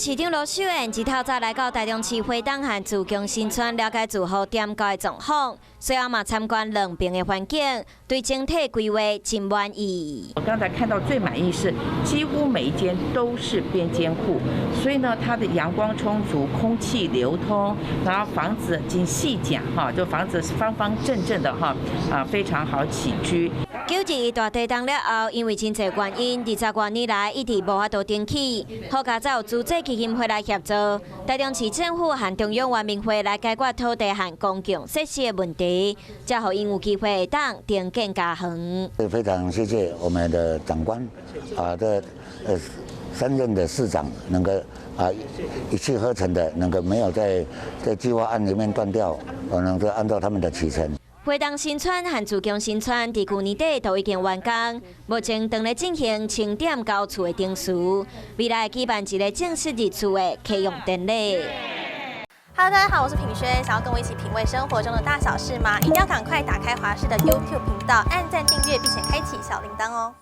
市長盧秀燕一透早來到台中市花東和自強新村了解住戶踮交的狀況，隨後嘛參觀兩邊的環境，對整體規劃真滿意。我剛才看到最滿意是幾乎每一間都是邊間戶，所以呢，它的陽光充足，空氣流通，然後房子真細講哈，就房子是方方正正的哈，啊，非常好起居。9·21大地震了後，因為真濟原因，20多年來一直無法度重起。好佳哉有慈濟基金會來協助，台中市政府和中央原民會來解決土地和公共設施的問題，才予𪜶有機會會當重建家園。非常謝謝我們的長官啊，這三任的市長能夠啊一氣呵成的，能夠沒有在計劃案裡面斷掉，我能夠按照他們的期程。花東新村和自強新村佇舊年底都已經完工，目前正咧進行清點交厝的程序，未來舉辦一个正式入厝的啟用典禮。 Hello，大家好，我是品軒，想要跟我一起品味生活中的大小事嗎？一定要趕快打開華視的 YouTube 頻道，按讚訂閱，並且開啟小鈴鐺哦。